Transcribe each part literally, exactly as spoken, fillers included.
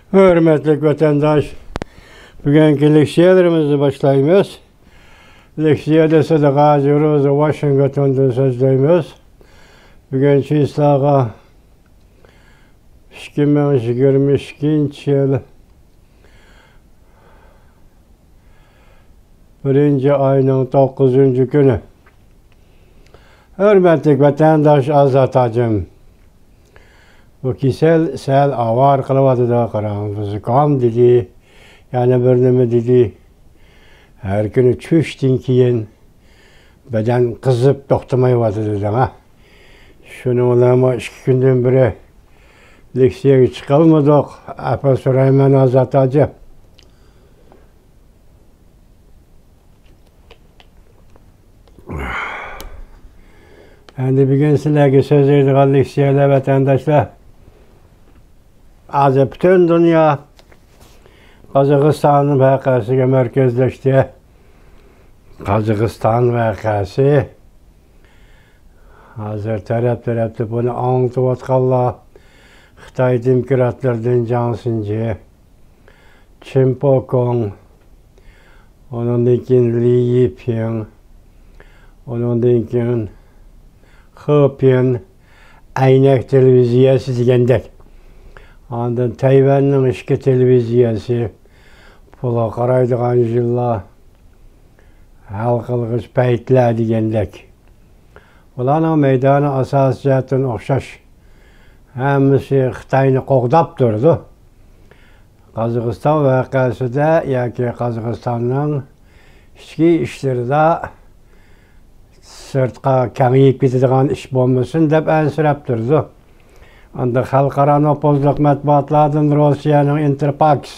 ھۆرمەتلىك ۋەتەنداش، بۈگۈنكى لېكسىيەلىرىمىزنى باشلايمىز. لېكسىيەدە سىدىق ھاجى روزى ۋاشىنگتوندىن سۆزلەيمىز. بۈگۈن چىسلاغا ئىككى مىڭ يىگىرمە ئىككىنچى يىل بىرىنچى ئاينىڭ توققۇزىنچى كۈنى. ھۆرمەتلىك ۋەتەنداش ئازات ھاجىم، بۇ كېسەل سەل ئاۋارە قىلىۋاتىدۇ، قاراڭ، بۇ زۇكام دېدى، يەنە بىر نېمە دېدى. ھەر كۈنى چۈشتىن كېيىن بەدەن قىزىپ توختىمايۋاتىدۇ دەڭە. شۇنىڭ بىلەنمۇ ئىككى كۈندىن بېرى لېكسىيەگە چىقالمىدۇق. ئەپۇ سورايمەن، ئازات ھاجى. ئەمدى بۈگۈن سىلەرگە سۆزلەيدىغان لېكسىيەلەر، ۋەتەنداشلار، ھازىر پۈتۈن دۇنيا قازاقىستان ۋەقەسىگە مەركەزلەشتى. قازاقىستان ۋەقەسى. ھازىر تەرەپ-تەرەپتە بۇنى ئاڭلىتىۋاتقانلار خىتاي دېموكراتلىرىدىن جاڭ سىنجى، چىن پوكوڭ، ئۇنىڭدىن كېيىن لى يىپىڭ، ئۇنىڭدىن كېيىن خېپىن، ئەينەك تېلېۋىزىيەسى دېگەندەك. ئاندىن تەيۋەننىڭ ئىككى تېلېۋىزىيەسى، پۇلغا قارايدىغان يىللار، ھەل قىلغۇچ پەيتلەر دېگەندەك. ئۇلارنىڭ مەيدانى ئاساسىي جەھەتتىن ئوخشاش. ھەممىسى خىتاينى قوغداپ تۇرىدۇ. قازاقىستان ۋەقەسىدە ياكى قازاقىستاننىڭ ئىچكى ئىشلىرىدا سىرتقا كېڭىيىپ كېتىدىغان ئىش بولمىسۇن دەپ ئەنسىرەپ تۇرىدۇ. ئاندىن خەلقئارا نوپۇزلۇق مەتبۇئاتلاردىن روسىيەنىڭ ئىنتېرفاكس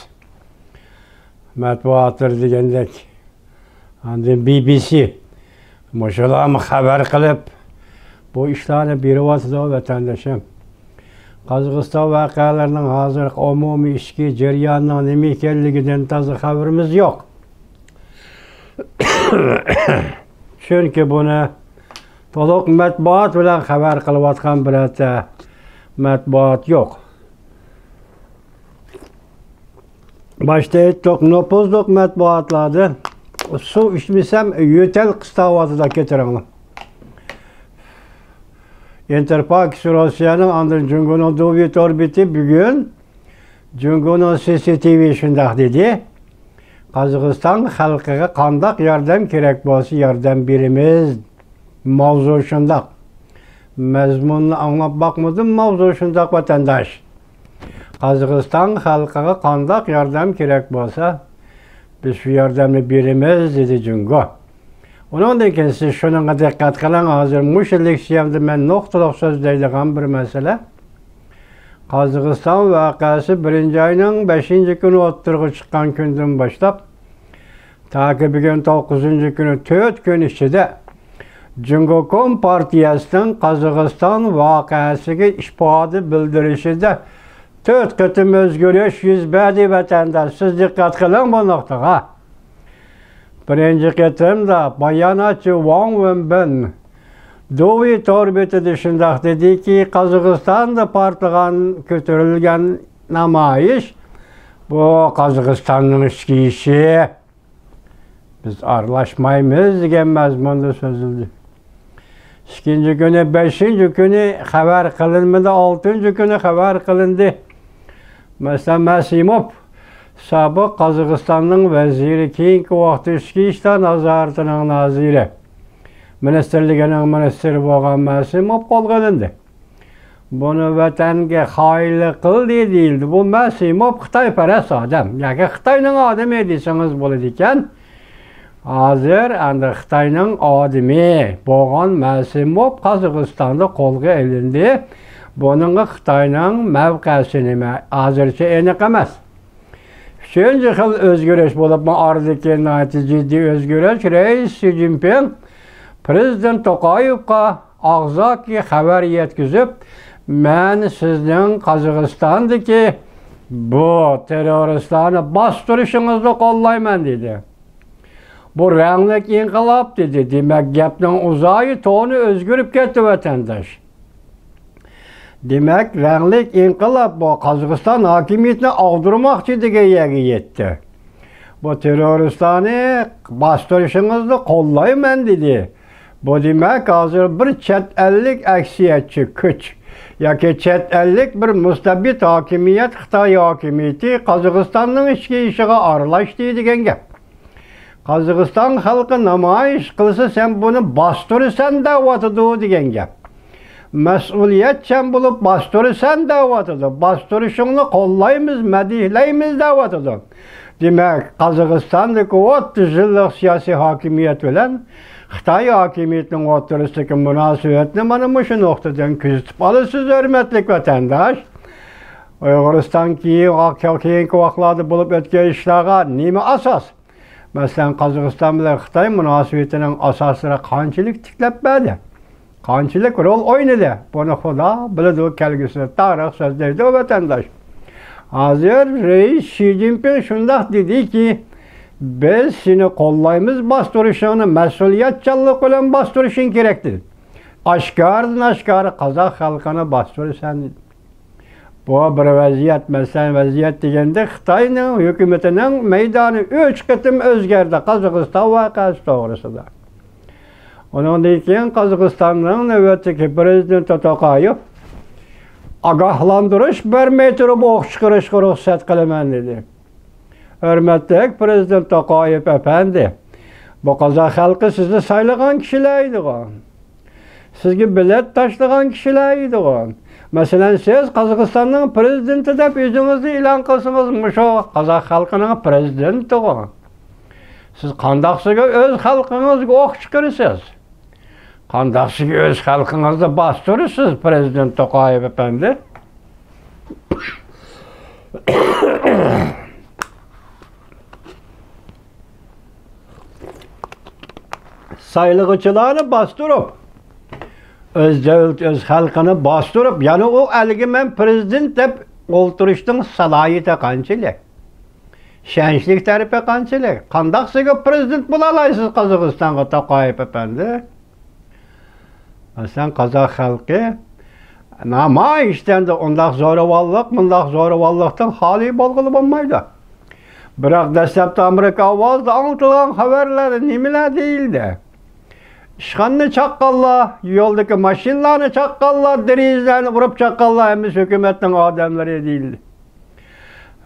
مەتبۇئاتلىرى دېگەندەك، ئاندىن بى بى سى، مۇشۇلارمۇ خەۋەر قىلىپ، بۇ ئىشلارنى بېرىۋاتىدۇ، ۋەتەندىشىم. قازاقىستان ۋەقەلىرىنىڭ ھازىرقى ئومۇمىي ئىچكى جەريانىنىڭ نېمە ئىكەنلىكىدىن تازا خەۋىرىمىز يوق. چۈنكى بۇنى تولۇق مەتبۇئات بىلەن خەۋەر قىلىۋاتقان بىرەرتە مەتبۇئات يوق. باشتا ئېيتتۇق، نوپۇزلۇق مەتبۇئاتلاردا سۇ ئىچمىسەم يۆتەل قىستاۋاتىدۇ، كېتىرىڭلار. ئىنتېرفاكس روسىيەنىڭ، ئاندىن جۇڭگونىڭ دۇۋى تور بېتى بۈگۈن جۇڭگونىڭ سى سى تى ۋى شۇنداق دېدى. قازاقىستان خەلقىگە قانداق ياردەم كېرەك بولسا ياردەم بېرىمىز. ماۋزۇ شۇنداق. مەزمۇننى ئاڭلاپ باقمىدىم، ماۋزۇ شۇنداق، ۋەتەنداش. قازاقىستان خەلقىگە قانداق ياردەم كېرەك بولسا، بىز شۇ ياردەمنى بېرىمىز، دېدى جۇڭگو. ئۇنىڭدىن كېيىن سىز شۇنىڭغا دىققەت قىلىڭ، ھازىر مۇشۇ لېكسىيەمدە مەن نۇقتىلىق سۆزلەيدىغان بىر مەسىلە. قازاقىستان ۋەقەسى بىرىنچى ئاينىڭ بەشىنچى كۈنى ئوتتۇرىغا چىققان كۈندىن باشلاپ، تاكى بۈگۈن توققۇزىنچى كۈنى، تۆت كۈن ئىچىدە جۇڭگو كومپارتىيەسىنىڭ قازاقىستان ۋەقەسىگە ئىپادە بىلدۈرۈشىدە تۆت قېتىم ئۆزگىرىش يۈز بەردى، ۋەتەنداش. سىز دىققەت قىلىڭ بۇ نۇقتىغا. بىرىنچى قېتىمدا باياناتچى ۋاڭ ۋېنبىن دۇۋى تور بېتىدە شۇنداق دېدىكى، قازاقىستاندا پارتلىغان، كۆتۈرۈلگەن نامايىش، بۇ قازاقىستاننىڭ ئىچكى ئىشى. بىز ئارىلاشمايمىز دېگەن مەزمۇندا سۆزلىدى. ئىككىنچى كۈنى، بەشىنچى كۈنى خەۋەر قىلىنمىدى، ئالتىنچى كۈنى خەۋەر قىلىندى. مەسىلەن، مەسىموف، سابىق قازاقىستاننىڭ ۋەزىرى، كېيىنكى ۋاقىتتا ئىچكى ئىشلار نازارىتىنىڭ نازىرى، مىنىستىرلىكىنىڭ مىنىستىرى بولغان مەسىموف قولغا ئېلىندى. بۇنى ۋەتەنگە خائىنلىق قىلدى دېيىلدى. بۇ مەسىموف خىتايپەرەس ئادەم، ياكى خىتاينىڭ ئادىمى دېسىڭىز بولىدىكەن. ھازىر ئەمدى خىتاينىڭ ئادىمى بولغان مەسىموف قازاقىستاندا قولغا ئېلىندى. بۇنىڭغا خىتاينىڭ مەۋقەسى نېمە؟ ھازىرچە ئېنىق ئەمەس. ئۈچىنچى خىل ئۆزگىرىش بولۇپمۇ ئارىدىكى ناھايىتى جىددىي ئۆزگىرىش، رەئىس شى جىنپىڭ پىرېزىدېنت توقايېۋقا ئاغزاكى خەۋەر يەتكۈزۈپ، مەن سىزنىڭ قازاقىستاندىكى بۇ تېررورىستلارنى باستۇرۇشىڭىزنى قوللايمەن، دېدى. بۇ رەڭلىك ئىنقىلاب، دېدى. دېمەك، گەپنىڭ ئۇزايى تونى ئۆزگىرىپ كەتتى، ۋەتەنداش. دېمەك، رەڭلىك ئىنقىلاب بۇ قازاقىستان ھاكىمىيىتىنى ئاغدۇرماقچى دېگەن يەرگە يەتتى. بۇ تېررورىستلارنى باستۇرۇشىڭىزنى قوللايمەن، دېدى. بۇ دېمەك، ھازىر بىر چەت ئەللىك ئەكسىيەتچى كۈچ ياكى چەت ئەللىك بىر مۇستەبىت ھاكىمىيەت، خىتاي ھاكىمىيىتى قازاقىستاننىڭ ئىچكى ئىشىغا ئارىلاشتى دېگەن گەپ. قازاقىستان خەلقى نامايىش قىلسا، سەن بۇنى باستۇرىسەن دەۋاتىدۇ دېگەن گەپ. مەسئۇلىيەتچان بولۇپ باستۇرىسەن دەۋاتىدۇ. باستۇرۇشۇڭنى قوللايمىز، مەدھىيلەيمىز دەۋاتىدۇ. دېمەك، قازاقىستاندىكى ئوتتۇز يىللىق سىياسىي ھاكىمىيەت بىلەن خىتاي ھاكىمىيىتىنىڭ ئوتتۇرىسىدىكى مۇناسىۋەتنى مانا مۇشۇ نۇقتىدىن كۆزىتىپ ئالىسىز، ھۆرمەتلىك ۋەتەنداش. ئۇيغۇرىستان كېيىن، كېيىنكى ۋاقىتلاردا بولۇپ ئۆتكەن ئىشلارغا نېمە ئاساس؟ مەسىلەن، قازاقىستان بىلەن خىتاي مۇناسىۋىتىنىڭ ئاساسلىرى قانچىلىك تىكلەپ بەردى؟ قانچىلىك رول ئوينىدى؟ بۇنى خۇدا بىلىدۇ، كەلگۈسىدە تارىخ سۆزلەيدۇ، ۋەتەنداش. ھازىر رەئىس شى جىنپىڭ شۇنداق دېدىكى، بىز سېنى قوللايمىز، باستۇرۇشۇڭنى مەسئۇلىيەتچانلىق بىلەن باستۇرۇشۇڭ كېرەك، دېدى. ئاشكارىدىن ئاشكارا قازاق خەلقىنى باستۇرىسەن، دېدى. بۇ بىر ۋەزىيەت، مەسىلەن، ۋەزىيەت دېگەندە خىتاينىڭ ھۆكۈمىتىنىڭ مەيدانى ئۈچ قېتىم ئۆزگەردى قازاقىستان ۋەقەسى توغرىسىدا. ئۇنىڭدىن كېيىن قازاقىستاننىڭ نۆۋەتتىكى پرېزىدېنتى توقايېۋ ئاگاھلاندۇرۇش بەرمەي تۇرۇپ ئوق چىقىرىشقا رۇخسەت قىلىمەن، دېدى. ھۆرمەتلىك پرېزىدېنت توقايېۋ ئەپەندى، بۇ قازاق خەلقى سىزنى سايلىغان كىشىلەر ئىدىغۇ. سىزگە بېلەت تاشلىغان كىشىلەر ئىدىغۇ. مەسىلەن، سىز قازاقىستاننىڭ پرېزىدېنتى دەپ ئۆزىڭىزنى ئېلان قىلسىڭىز، مۇشۇ قازاق خەلقىنىڭ پرېزىدېنتىغۇ. سىز قانداقسىگە ئۆز خەلقىڭىزگە ئوق چىقىرىسىز؟ قانداقسىگە ئۆز خەلقىڭىزنى باستۇرىسىز، پرېزىدېنت توقايېۋ ئەپەندى؟ سايلىغۇچىلارنى باستۇرۇپ، ئۆز دۆلىتى، ئۆز خەلقىنى باستۇرۇپ، يەنە ئۇ ئەلگە مەن پرېزىدېنت دەپ ئولتۇرۇشنىڭ سالاھىيىتى قانچىلىك؟ ئىشەنچلىك تەرىپى قانچىلىك؟ قانداقسىگە پرېزىدېنت بولالايسىز قازاقىستانغا، توقايېۋ ئەپەندى؟ مەسىلەن، قازاق خەلقى نامايىشتەندە ئۇنداق زورىۋاللىق، مۇنداق زورىۋاللىقتىن خالىي بولغىلى بولمايدۇ. بىراق، دەسلەپتە ئامېرىكا ئاۋازىدا ئاڭلىتىلغان خەۋەرلەردە نېمىلەر دېيىلدى؟ ئىشخانىنى چاققانلار، يولدىكى ماشىنىلارنى چاققانلار، دېرىزىلەرنى ئۇرۇپ چاققانلار ھەممىسى ھۆكۈمەتنىڭ ئادەملىرى دېيىلدى.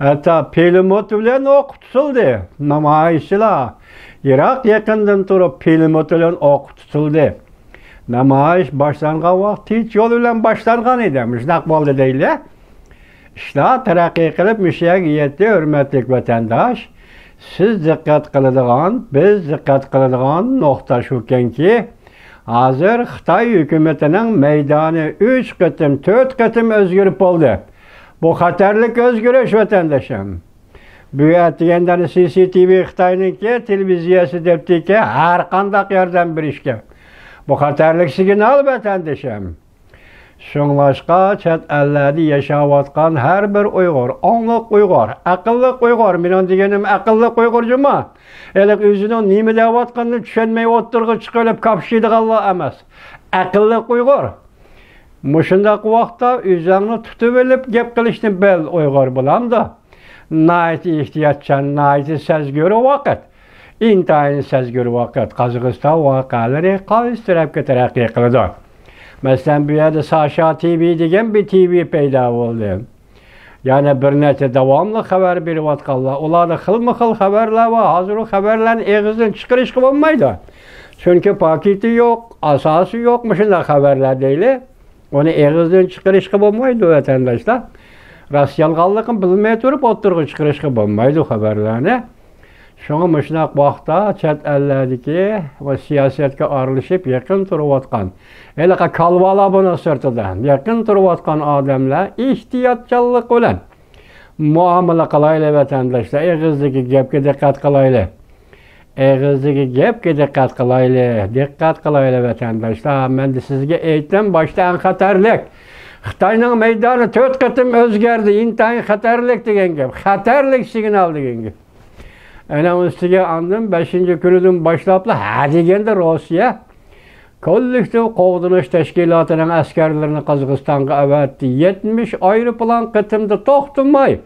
ھەتتا پىلىموت بىلەن ئوققا تۇتۇلدى. نامايىشچىلار يىراق يېقىندىن تۇرۇپ پىلىموت بىلەن ئوققا تۇتۇلدى. نامايىش باشلانغان ۋاقىت تىنچ يول بىلەن باشلانغان ئىدى. مۇشۇنداق بولدى دەيلى. ئىشلار تەرەققىي قىلىپ مۇشۇ يەرگە يەتتى، ھۆرمەتلىك ۋەتەنداش. سىز دىققەت قىلىدىغان، بىز دىققەت قىلىدىغان نۇقتا شۇكەنكى، ھازىر خىتاي ھۆكۈمىتىنىڭ مەيدانى ئۈچ قېتىم، تۆت قېتىم ئۆزگىرىپ بولدى. بۇ خەتەرلىك ئۆزگىرىش، ۋەتەندىشىم. بۇ يەر دېگەندە سى سى تى ۋى خىتاينىڭكى تېلېۋىزىيەسى دەپتىكى، ھەر قانداق ياردەم بېرىشكە. بۇ خەتەرلىك سىگنال، ۋەتەندىشىم. شۇڭلاشقا، چەت ئەللەردە ياشاۋاتقان ھەر بىر ئۇيغۇر، ئاڭلىق ئۇيغۇر، ئەقىللىق ئۇيغۇر، مېنىڭ دېگىنىم ئەقىللىق ئۇيغۇر جۇما. ھېلىقى ئۆزىنىڭ نېمە دەۋاتقىنىنى چۈشەنمەي ئوتتۇرىغا چىقىۋېلىپ كاپشىيدىغانلار ئەمەس. ئەقىللىق ئۇيغۇر. مۇشۇنداق ۋاقىتتا ئۆزۈڭنى تۇتۇۋېلىپ گەپ قىلىشنى بىل، ئۇيغۇر بالامدۇ. ناھايىتى ئېھتىياتچان، ناھايىتى سەزگۈر ۋاقىت. ئىنتايىن سەزگۈر ۋاقىت. قازاقىستان ۋەقەلىرى قايسى تەرەپكە تەرەققىي قىلىدۇ؟ مەسىلەن، بۇ يەردە ساشا تى ۋى دېگەن بىر تى ۋى پەيدا بولدى. يەنە بىر نەچچە داۋاملىق خەۋەر بېرىۋاتقانلار. ئۇلاردا خىلمۇ خىل خەۋەرلەر بار. ھازىر ئۇ خەۋەرلەرنى ئېغىزدىن چىقىرىشقا بولمايدۇ. چۈنكى پاكىتى يوق، ئاساسى يوق، مۇشۇنداق خەۋەرلەر دەيلى. ئۇنى ئېغىزدىن چىقىرىشقا بولمايدۇ، ۋەتەنداشلار. راست يالغانلىقىنى بىلمەي تۇرۇپ ئوتتۇرىغا چىقىرىشقا بولمايدۇ خەۋەرلەرنى. شۇڭا مۇشۇنداق ۋاقىتتا چەت ئەللەردىكى ۋە سىياسەتكە ئارىلىشىپ يېقىن تۇرۇۋاتقان، ھېلىقى كالۋالار بۇنىڭ سىرتىدا، يېقىن تۇرۇۋاتقان ئادەملەر ئېھتىياتچانلىق بىلەن مۇئامىلە قىلايلى، ۋەتەنداشلار. ئېغىزدىكى گەپكە دىققەت قىلايلى. ئېغىزدىكى گەپكە دىققەت قىلايلى، دىققەت قىلايلى، ۋەتەنداشلار. مەن دە سىزگە ئېيتتىم، باشتا ئەڭ خەتەرلىك. خىتاينىڭ مەيدانى تۆت قېتىم ئۆزگەردى، ئىنتايىن خەتەرلىك دېگەن گەپ. خەتەرلىك سىگنال دېگەن گەپ. ئەنە ئۈستىگە ئاندىن بەشىنچى كۈنىدىن باشلاپلا ھە دېگەندە روسىيە كوللېكتىپ قوغدىنىش تەشكىلاتىنىڭ ئەسكەرلىرىنى قازاقىستانغا ئەۋەتتى. يەتمىش ئايروپىلان قېتىمدا توختىماي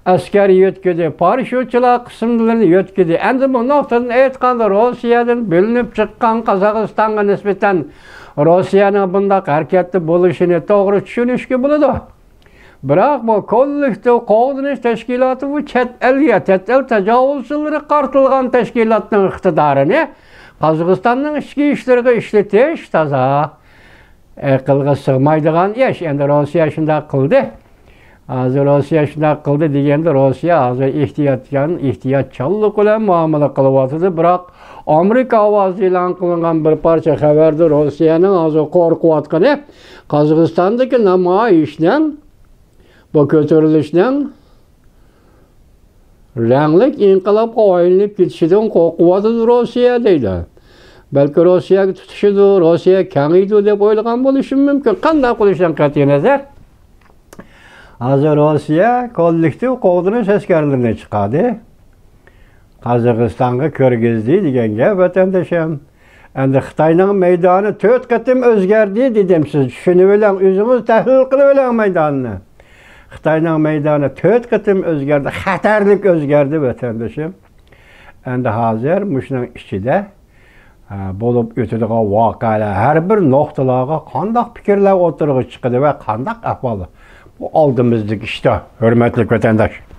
ئەسكەر يۆتكىدى. پاراشوتچىلار قىسىملىرىنى يۆتكىدى. ئەمدى بۇ نۇقتىدىن ئېيتقاندا، روسىيەدىن بۆلۈنۈپ چىققان قازاقىستانغا نىسبەتەن روسىيەنىڭ بۇنداق ھەرىكەتتە بولۇشىنى توغرا چۈشىنىشكە بولىدۇ. بىراق بۇ كوللېكتىپ قوغدىنىش تەشكىلاتى بۇ چەت ئەلگە، چەت ئەل تاجاۋۇزچىلىرىغا قارىتىلغان تەشكىلاتنىڭ ئىقتىدارىنى قازاقىستاننىڭ ئىچكى ئىشلىرىغا ئىشلىتىش تازا ئەقىلگە سىغمايدىغان ئىش. ئەمدى روسىيە شۇنداق قىلدى. ھازىر روسىيە شۇنداق قىلدى دېگەندە، روسىيە ھازىر ئېھتىياتچان، ئېھتىياتچانلىق بىلەن مۇئامىلە قىلىۋاتىدۇ. بىراق ئامېرىكا ئاۋازى ئېلان قىلىنغان بىر پارچە خەۋەردە روسىيەنىڭ ھازىر قورقۇۋاتقىنى، قازاقىستاندىكى نامايىشنىڭ، بۇ كۆتۈرۈلۈشنىڭ رەڭلىك ئىنقىلابقا ئايلىنىپ كېتىشىدىن قورقۇۋاتىدۇ روسىيە دەيدۇ. بەلكى روسىيەگە تۇتىشىدۇ، روسىيە كېڭىيىدۇ دەپ ئويلىغان بولۇشى مۇمكىن. قانداق بولۇشىدىن قەتئىينەزەر، ھازىر روسىيە كوللېكتىپ قوغدىنىش ئەسكەرلىرىنى چىقاردى. قازاقىستانغا كىرگۈزدى دېگەن گەپ، ۋەتەندىشىم. ئەمدى خىتاينىڭ مەيدانى تۆت قېتىم ئۆزگەردى دېدىم، سىز چۈشىنىۋېلىڭ، ئۆزىڭىز تەھلىل قىلىۋېلىڭ مەيدانىنى. خىتاينىڭ مەيدانى تۆت قېتىم ئۆزگەردى، خەتەرلىك ئۆزگەردى، ۋەتەندىشىم. ئەمدى ھازىر مۇشۇنىڭ ئىچىدە، ھە، بولۇپ ئۆتىدىغان ۋەقەلەر، ھەر بىر نۇقتىلارغا قانداق پىكىرلەر ئوتتۇرىغا چىقىدۇ ۋە قانداق ئەھۋال، بۇ ئالدىمىزدىكى ئىشتا، ھۆرمەتلىك ۋەتەنداش.